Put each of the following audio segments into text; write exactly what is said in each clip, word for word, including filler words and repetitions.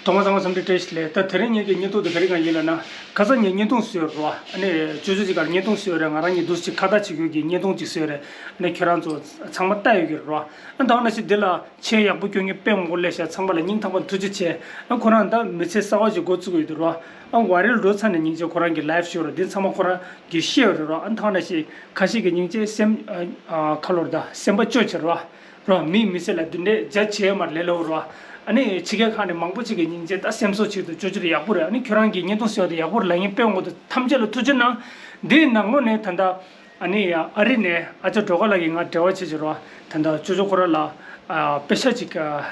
ཐོག་མ་ཚང་མ་འཚམས་འདྲི་བཀྲ་ཤིས་བདེ་ལེགས། ད་དེ་རིང་ངེད་ཀྱི་བརྙན་ཐུང་དེ་ག་རེ་གང་ཡིན་ལབ་ན། ཁ་སང་ངས་བརྙན་ཐུང་བཟོས་ཡོད་རེད་བ། ཨ་ནི་ཅོ་ཅོ་ཅིག་གར་བརྙན་ཐུང་བཟོས་ཡོད་རེད། ང་རང་གཉིས་འདུག་ཅིག་ཁ་བརྡ་བྱེད་རྒྱུ་གི་བརྙན་ཐུང་ཅིག་བཟོས་ཡོད་རེད། ཨ་ནི་ཁྱོད་རང་ཚོ་ཚང་མ་ལྟ་ཡོད་ཀྱི་རེད་བ། ཨ་ད་ག་ནང་བཞིན་འདི་ལ་མཆན་ཡག་པོ་སྐྱོན་མཁན་དཔེ་མང་པོ་སླེབས་ཤག་ཚང་མ་ལ་སྙིང་ཐག་པ་ནས་ཐུགས་རྗེ་ཆེ། ཨ་ཁོ་རང་ད་མི་ཚེ་གསར་པ་ཅིག་འགོ་བཙུགས་ཡོད་དུས་རེད་བ། ཨ་ཝའི་རལ་འགྲོ་ཚར་ནས་སྙིང་རྗེ་ཁོ་རང་གི་ལའིབ་ཤོ་རེད། འདི་ཚང་མ་ཁོ་རང་གིས་ཤེས་ཡོད་རེད་བ། ཨ་ད་ག་ནང་བཞིན་ཁ་ཤས་ཀྱིས་སྙིང་རྗེ་སེམས་ཨ་ཨ་ཁ་ལོར་ད་སེམས་པ་སྐྱོ་བྱེད་རེད་བ། རོ། མིའི་མི་ཚེ་ལ་འདི་འདྲའི་རྒྱ་ཆེ་མར་ལས་སླ་བོ་རོ། ཨ་ནི་ཕྱི་རྒྱལ་ཁག་ནས་མང་པོ་ཅིག་གིས་སྙིང་རྗེ་ད་སེམས་གསོ་ཆེད་དུ་ཅོ་ཅོ་རེ་ཡག་པོ་རེད། ཨ་ནི་ཁྱོད་རང་གིས་བརྙན་ཐུང་བཟོས་ཏེ་ཡག་པོ་རེད་ལབ་མཁན་དཔེ་མང་པོ་འདུག་ཐམས་ཅད་ལ་ཐུགས་རྗེ་གནང་། འདིའི་ནང་ལོགས་ནས་ད་ལྟ་ཨ་ནི་ཨ་རི་ནས་ཨ་ཅག་སྒྲོལ་དཀར་ལགས་ཀྱིས་ང་འབྲེལ་བ་བྱེད་ཀྱི་རོ། ད་ལྟ་ཅོ་ཅོ་ཁོ་རང་ལ་ཨ་པེ་ཤ་ཅིག་ཨ་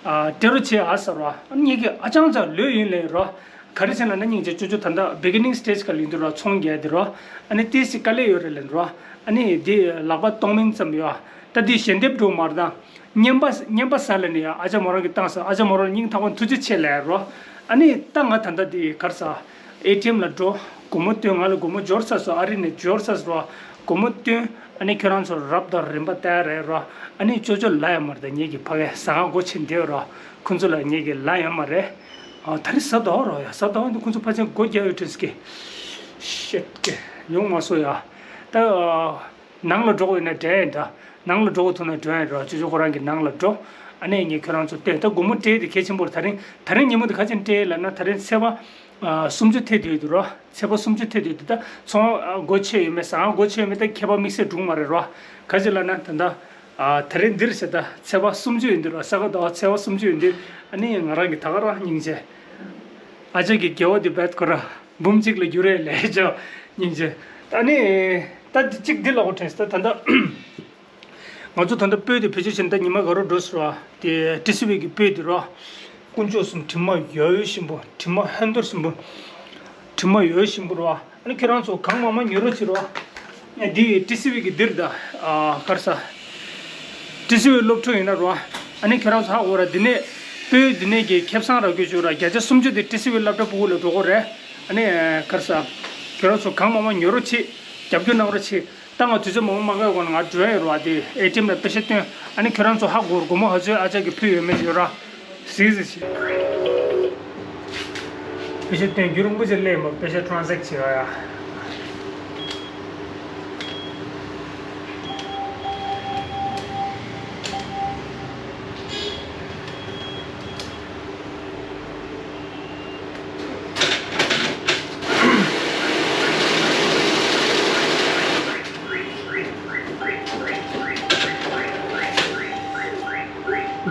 ཨ་སྤྲད་རོགས་བྱེད་ཨ་ཟེར་རོ། ཨ་ནི་ངེད་ཀྱིས་ཨ་ཅང་ཅང་ལོས་ཡིན་ལབ་རོ། ག་རེ་བྱས་ན་ན་སྙིང་རྗེ་ཅོ་ཅོ་ད་ལྟ་བི་གི་ནིང་སི་ཊེ་ཇི་ག་ལ་ཡིན་དུས་རོ། ཚོང་རྒྱག་དེ་རོ། ཨ་ནི་ཏོག་ཙམ་དཀའ་ལས་ཡོད་རེད་ལབ་རོ། ཨ་ནི་དེ་ལག་པ་སྟོང་མིན་ཙམ་ཡོད། ད་དེ་ཞལ་འདེབས་འགྲོ་མ་རེད་ད། རྔན་པ་རྔན་པ་ཟ་ལ་ནི་ཡ་ཨ་ཅག་མོ་རང་གིས་བཏང་ཟེར། ཨ་ཅག་མོ་རང་སྙིང་ཐག་པ་ཐུགས་རྗེ་ཆེ་ལབ་རོ། ཨ་ནི་ད་ང་ད་ལྟ་དེ་ག་རེ་ཟ། ཨེ་ཊི་ཨེམ་ལ་འགྲོ། སྒོར་མོ་བཏོན། ང་ལ་སྒོར་མོ་འབྱོར་ཚར་སོང་། ཨ་རི་ནས་འབྱོར་ཚར་སོང་རོ། སྒོར་མོ་བཏོན། ཨ་ནི་ཁྱོད་རང་ཚོ་རབ་དང་རིམ་པ་བལྟ་ཡ་རེད་རོ། ཨ་ནི་ཅོ་ཅོ་ལབ་ཡ་མ་རེད་ད། ངེད་ཀྱིས་ཕ་གིའི་ཟ་ཁང་སྒོ་ཕྱེ་བསྡད་ཡོད་རོ། ཁོང་ཚོ་ལ་ངེད་ཀྱིས་ལབ་ཡོད་མ་རེད། ཨ་ད་རེས་གཟའ་ཟླ་བ་རོ་ཡ། གཟའ་ཟླ་བ་འདི་ཁོང་ཚོ་ཕལ་ཆེར་སྒོ་རྒྱག་ཡོད་དྲན་སྲིད་ཀི། ཤེད་ཀི། ཡོང་མ་སོང་ཡ། ད་ཨ་ནང་ལ་འགྲོ་དགོས་ཡོད་ན་འགྲོ་ཡ་ཡིན་ད། ནང་ལ་འགྲོ་དགོས་ཐུག་ན་འགྲོ་ཡ་ཡིན་རོ། ཅོ་ཅོ་ཁོ་རང་གིས་ནང་ལ་འགྲོ། ཨ་ནི་ངས་ཁྱོད་རང་ཚོ་སྟོན། ད་སྒོར་མོ་སྤྲད་དེ་གལ་ཆེན་པོ་རེད། ད་རིང་ད་རིང་ཉིན་མོ་འདི་ག་ཚོད་སྤྲད་ལབ་ན། ད་རིང་ཚེས་པ་ཨ་སུམ་ཅུ་ཐེ་དུས་འདུག་རོ། ཚེས་པ་སུམ་ཅུ་ཐེ་དུས་འདུག་ད་ཚོང་ཨ་སྒོ་ཕྱེ་ཡོད་མེད། ཟ་ཁང་སྒོ་ཕྱེ་ཡོད་མེད་ད་ཁྱད་པར་དམིགས་བསལ་འགྲོ་གི་མ་རེད་རོ། ག་ཅི་ལབ་ན་ད་ལྟ་ཨ་ད་རིང་འདིར་བྱས་ད་ཚེས་པ་སུམ་ཅུ་ཡིན་འདུག་རོ། གཟའ་སྐར་ཟླ་བ་ཚེས་པ་སུམ་ཅུ་ཡིན་འདུག་ཨ་ནི་ང་རང་གི་ད་ག་རང་སྙིང་རྗེ། ཨ་ཅག་གི་དགེ་བ་འདི་བེད་ཁོ་ར་འབུམ་གཅིག་ལ་འགྱུར་རེད་ལབ་ཅོ་སྙིང་རྗེ། ཨ་ནི་ད་གཅིག་འདི་ལ་གོ་དྲན་སོང་ད་ད་ལྟ། ང་ཚོ་ད་ལྟ་སྤོས་དེ་བེད་སྤྱོད་བྱས་ནས་ད་ཉི་མ་ག་རོ་འགྲོ་སོང་ར། དེ་ཊི་སི་ཝི་གི་སྤོས་དེ་ར། དཀོན་མཆོག་གསུམ་དྲི་མ་ཡོད་ཞིམ་པོ། དྲི་མ་ཧན་ཏོར་ཞིམ་པོ། དྲི་མ་ཡོད་ཞིམ་པོ་ར། ཨ་ནི་ཁྱེད་རང་ཚོ་གང་མང་མང་ཉོ་རོགས་བྱེད་ར། ཨ་འདི་ཊི་སི་ཝི་གི་འདིར་ད་ཨ་ག་རེ་ཟ། ཊི་སི་ཝི་སློབ་ཕྲུག་ཡིན་ན་ར། ཨ་ནི་ཁྱེད་རང་ཚོ་ཧ་གོ་ར། འདི་ནས་སྤོས་འདི་ནས་ཀྱི་ཁེ་བཟང་རག་རྒྱུ་བྱུང་ར། བརྒྱ་ཆ་སུམ་ཅུ་དེ་ཊི་སི་ཝི་སློབ་གྲྭ་ཕྲུ་གུ་ལ་འགྲོ་གི་རེད། ཨ་ནི་ག་རེ་ཟ། ཁྱེད་རང་ཚོ་གང་མང་མང་ཉོ་རོགས་བྱེད། རྒྱབ་སྐྱོར་གནང་རོགས་བྱེད། ད་ང་དུས་ཚོད་མང་པོ་མ་བཀག་གོང་ང་འགྲོ་ཡ་ཡོད་རེད་བ། དེ་ཨེ་ཊི་ཨེམ་ལ་པེ་ཤ་བཏོན། ཨ་ནི་ཁྱོད་རང་ཚོ་ཧ་གོ་ར། སྒོར་མོ་ག་ཚོད་ཨ་ཅག་གིས་ཕུལ་ཡོད་མེད་ཡོད་ར། གཟིགས་གཟིགས་བྱེད། པེ་ཤ་བཏོན། རྒྱུན་རིང་པོ་ཅིག་སླེབས་མ། པེ་ཤ་ཊ་རན་སེག་བྱེད་ཡ།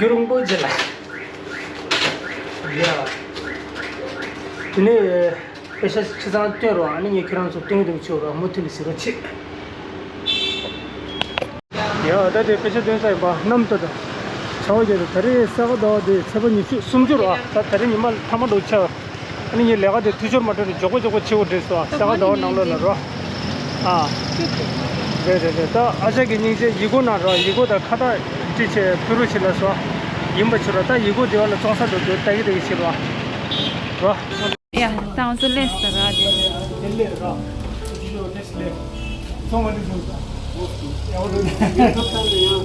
རྒྱུན་རིང་པོ་རྗེས་ལ། ཡ། དེ་ནས་པེ་ཤ་ཆ་ཚང་བཏོན་རོགས། ཨ་ནི་ངས་ཁྱེད་རང་ཚོ་སྟོན་གི་འདུག་ཆོག་རོགས། མུ་མཐུད་ནས་གཟིགས་རོགས་བྱེད། ཡ། ད་དེ་པེ་ཤ་བཏོན་ས་ཡིན་པ། གནམ་ལྟ་དང་། བྱ་བ་རྒྱབ་དང་། ད་རེས་གཟའ་སྐར་ཟླ་བ་དེ་ཚེས་པ་ཉི་ཤུ་སུམ་ཅུ་རོ། ད་ད་རེས་ཉི་མ་ཐ་མ་འགྲོ་ཆེ་བ། ཨ་ནི་ངའི་ལས་ཀ་དེ་འཐུས་ཤོར་མ་འགྲོ་ནས་མགྱོགས་པོ་མགྱོགས་པོ་བྱེད་དགོས་དྲན་སོང་། གཟའ་སྐར་ཟླ་བ་ནང་ལོགས་ལ་རོ། ཨ། རེད་རེད་རེད། ད་ཨ་ཅག་གི་སྙིང་རྗེ་ཡིག་སྐོགས་ནང་རོ། ཡིག་སྐོགས་དང་ཁ་བཏགས་བྲིས་བྱས་ཕུལ་རོགས་བྱེད་ལབ་སོང་། ཡིན་པ་ཕྱིར་རོ། ད་ཡིག་སྐོགས་དེ་བ་ལ་བཙོང་ས་འགྲོ་དུས་ལྟ་གི་ལྟ་གི་བྱེད་རོ། རོ། ཡ། ད་ང་ཚོ་སླེབས་ས་ར་དེ། དེ་སླེབས་ར། ཅི་ཞོ་དེ་སླེབས། ཚོང་མ་འདི་བཟུང་ས། ཡག་པོ་འདུག་ཡག་པོ་འདུག་ཡང་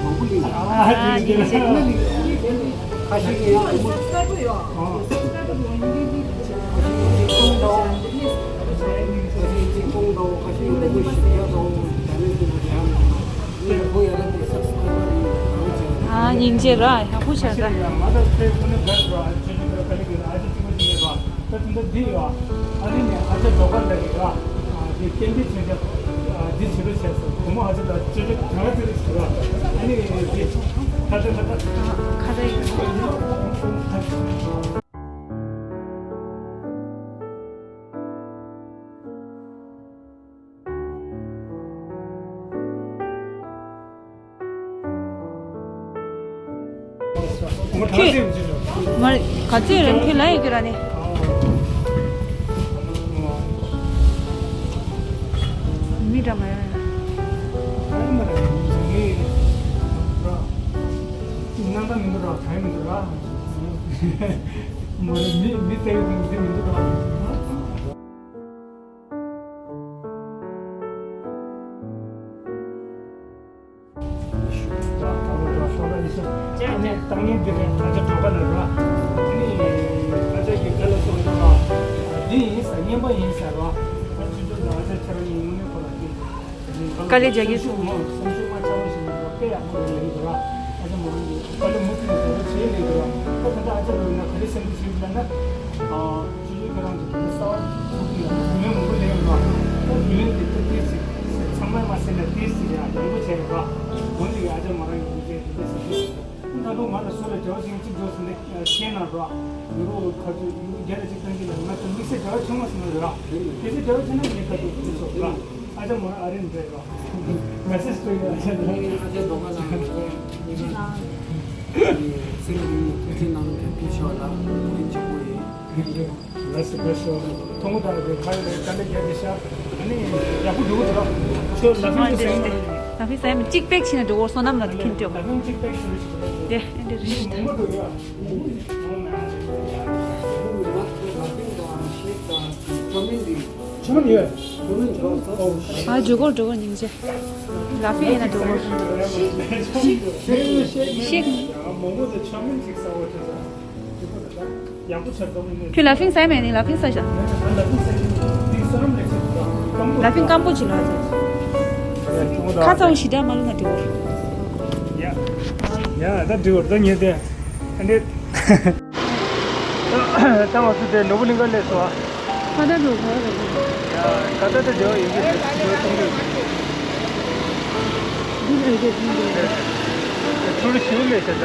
མང་པོ་ཡིན། ཨ་ཨ་དེ་དེ་དེ་ཁ་ཤས་ཀྱི་ཡང་ཨ་ཁ་ཤས་ཀྱི་ཅིག་སྟོང་དང་ཁ་ཤས་ཀྱི་ཅིག་སྟོང་དང་ཁ་ཤས་ཀྱི་ལོ་ཤི་ཡ་དང་ད་ནི་དེ་ལ་ཡང་ཡིན་པོ་ཡ་ལ་དེ་སབ་སི་ཀ་རའིབ་ཡང་བྱས། ཨ་སྙིང་རྗེ་ར། ཡག་པོ་བྱས་ད། ཡང་མ་ད་ཚེ་ཁོ་ན་དགའ་ར། ཨ་ཅེ་ཅེ་ར་ཀ་ལི་གི་ར། ཨ་ཅེ་ཅེ་མ་ཅེ་ར། ད་དེ་འདྲ་འདི་ཡོད། ཨ་ནི་ནས་ཨ་ཅག་རྡོ་དཀར་ལགས་ཀྱིས་ར། ཨ་དེ་རྟེན་འབྲེལ་མཚོན་ཆ་ཨ་འདི་བྱེད་རོགས་བྱས་སོང་། སྒོར་མོ་ཨ་ཅག་ད་སྤྱོད་ཆོག་གྲངས་ཀ་ཙི་རེ་བྱེད་ར། ཨ་ནི་དེ་ཁ་ཚ་ཁ་ཚ། ཁ་ཚ་ཡིན། ཁྱོད། མ་རེད། ག་ཚོད་རང་ཁྱོད་ལ་ཡོད་རྒྱུ་ར་ནི། མི་འདྲ་མ་ཡོང་ཡ། སྣང་དག་མི་འདུག་ར། གང་ཡང་མི་འདུག་ར། མ་རེད། མི་མི་ལྟ་ཡོད་དུས་འདི་མི་འདུག་ར། ཨ་ནི་བཏང་མཁན་འདི་རེད། ད་ཆ་གྲོགས་པ་ལ་ར། པ་ཡིན་ཟེར་བ། ད་ཅི་ཅོ་ད་ཨ་ཅག་ཁྱེད་རང་ཉིད་དངོས་གནས་ཁོ་རང་གི་དཀའ་ལས་རྒྱག་གི་འདུག་སེམས་ཤུགས་མ་ཆག་པ་ཞིག་ཡིན་པ་དཔེ་ཡག་པོ་རེད་ལེགས་འགྲོ་ར། ཨ་ཅག་མོ་རང་གི་དཀའ་ལས་མུ་མཐུད་ནས་བྱས་ལེགས་འགྲོ་ར། ད་ད་ལྟ་ཨ་ཅག་ལོ་ན་ག་རེ་སེམས་ཀྱི་ཞིག་ལ་ན། ཅི་ཅོ་ཁྱེད་རང་གི་དེ་གསར་བ་ཐུག་གི་ཡོད་རྒྱུས་ལོན་མང་པོ་ལེན་ཡོད་ར། ད་རྒྱུས་ལོན་དེ་ད་ཏིས་ཅིག་ཚང་མས་མ་ཟེར་ན་ཏིས་ཅིག་ཡང་ཡོང་སྒོ་བྱས་ར། འོན་ཏེ་ཨ་ཅག་མོ་རང་གི་དེ་དེ་འདྲ་ས་ཅིག་ད་དུང་ང་ལ་སུ་ལ་འབྲེལ་བ་བྱེད་མཁན་གཅིག་འགྲོ་ཟིན་ཏེ་ཤེས་ན་རོ། ཡུ་རོ་ཁ་ཆུ་ཡུ་རོ་རྒྱ་ལ་གཅིག་བཏང་གི་ལ་ང་ཚོ་དམིགས་བསལ་འབྲེལ་བ་བྱུང་བ་ཟིན་ན་རོ། གལ་སྲིད་འབྲེལ་བ་བྱུང་ན་ངས་ཁ་ཆུ་དེ་ཚོ་རོ། ཨ་ཅག་མོ་ར་ཨ་རེ་འདྲ་རོ། མེ་སེ་ཇི་སྤྲོད་ཡོད་ཨ་ཅག་འདྲ། ཨ་ཅག་རྡོ་ཁ་ལ་ང་ཚོ་གཉིས་ཀ་སེམས་ཀྱི་ཐུགས་ཆེན་གནང་གི་ཕུལ་ཆོག་ལ་ཐུགས་རྗེ་ཆེན་པོ་ཡིན། ལགས་སོ་ལགས་སོ། ཐུགས་མོ་དང་དེ་ཁ་ལས་དཀའ་ལས་རྒྱག་གི་ཤག་ཨ་ནི་ཡག་པོ་འགྲོ་གི་འདུག་རོ། ཁྱོད་ལ་ཕན་ཅིག་ཟེར་ཡིན་ལ་ཕན་ཟེར་ཡིན་ཅིག་པེག་བྱས་ན་འགྲོ་གོ་བསོད་ནམས་ལ་དེ་ཁྱིམ་སྤྲོད་པ། ལ་ཕན་ཅིག་པེག་ཞུ་རེ་ཞུ་རེ། དེ་ཨེ་འདྲ་རེད་ད། མང་པོ་འགྲོ་གི་ཡོད། ཆོ་མིན་ཡོད། ཨ་འགྲོ་གོ་འགྲོ་གོ་སྙིང་རྗེ། ལ་ཕན་ཡིན་ན་འགྲོ་གོ། ཤེག་ཤེག་ཤེག་ཤེག་ཤེག་ཤེག་མང་པོ་དེ་ཆོ་མིན་ཅིག་ཟ་བོ་དེ་ཟ། ཁྱོད་ལ་ཕིང་ཟ་མེད་ནི་ལ་ཕིང་ཟ་ཤག་ལ་ཕིང་སྐམ་པོ་ཅིག་ལ་ཁ་ཚ་བོ་ཞི་དྲག་མ་ལུས་ན་འགྲིག་གོ། ཡ་ཡ་ད་འགྲིག་གོ་ད་ཉེ་དེ་ཨ་འདྲེ། ད་ང་ཚོ་དེ་ནོར་བུ་གླིང་ག་སླེབས་སོང་ཨ། ཁ་ད་འགྲོ་གོ་རེད། ཡ་ཁ་ད་དེ་འགྲོ་ཡོད་གི་རེད་འགྲོ་གཏོང་གི་ཡོད། འདི་ལ་ཡོད་གི་འདི་ལ་ཡོད། ཚུར་ཞིག་ལས་བྱ་ད།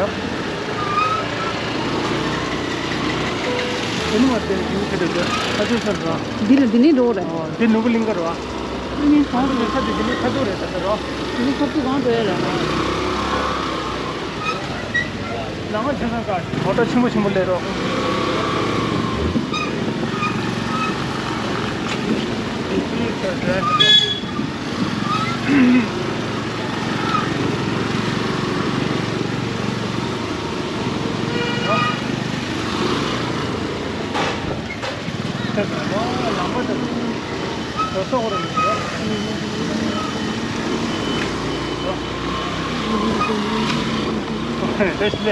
དེ་ནི་མ་དེ་ཡིན་ཁྱེད་དེ་ཁ་ཆུ་ཤར་ར། འདི་ལ་འདི་ནི་འགྲོ་རེད། ཨོ་འདི་ནོར་བུ་གླིང་ག་ར། ཨ་ནི་གང་དུ་ས་དེ་འདི་ནི་ཁ་ཐུག་རེད་ད་ད་ར། འདི་ཁ་ཐུག་གང་འགྲོ་ཡ་ར། ལ་ང་ཆ་ཚང་ཀ་མོ་ཊ་ཆེན་པོ་ཆེན་པོ་སླེབས་རོགས། ལམ་པ་དེ་ཚོ་སོགས་རུ་མི་འགྲོ། དེ་ལས།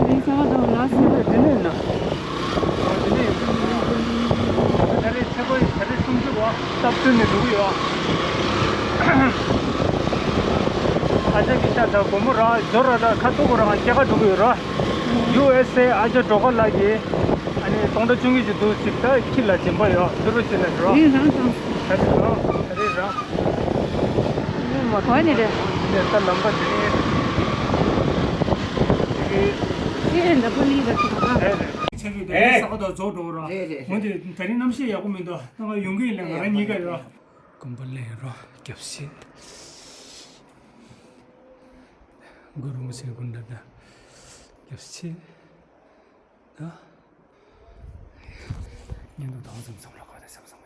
འདི་ས་བ་དང་ལ་སི་འདི་ནས་ན། འདི་ནས་ད་རེས་ཚེ་གོ་ད་རེས་སུམ་ཅུ་བ་སྟབས་བསྟུན་ནས་འགྲོ་གི་ཡོད། ཨ་ཅག་གི་ཤ་ད་སྒོར་མོ་ར་འབྱོར་ར་ད་ཁ་ཐུག་གོ་ར་སྐྱེ་ཁ་འགྲོ་གི་ཡོད་ར། ཡུ་ཨེས་ཨེ་ཨ་ཅག་འགྲོ་ཁ་ལགས་ཀྱིས་ཨ་ནི་སྟོང་ཕྲག་བཅུ་གཉིས་ཀྱི་འདུག་ཅིག་ད་ཁྱི་ལ་སྦྱིན་པ་ཡོད་འདི་རུ་ཞིག་ལ་འགྲོ། ཨེ་རང་ཚང་ད་རེས་རང་། གོ་ནི་རེད། ད་ལམ་པ་དེ་ནི་དེ་གི་ཨེ་འདྲ་པོ་ནི་རེད་ད། ཨེ་རེད། ཆ་ཤས་དེ་ས་ག་དང་རྫོགས་འགྲོ་ར། རེད་རེད། འོན་ཏེ་ད་རིང་གནམ་གཤིས་ཡག་པོ་མི་འདུག་ད་ང་ཡོང་གི་ཡིན་ལ་ང་རང་གཉིས་ཀ་ཡོད། གོམ་པ་ལེན་རོགས་རྒྱབ་སེ། གུ་རུ་མི་སེར་ཀུན་ད་ལྟ་རྒྱབ་སེ། ད་ཉིན་དུ་དྭངས་ཙམ་ཙམ་ལ་ག་དེ་སེམས་བཟང་།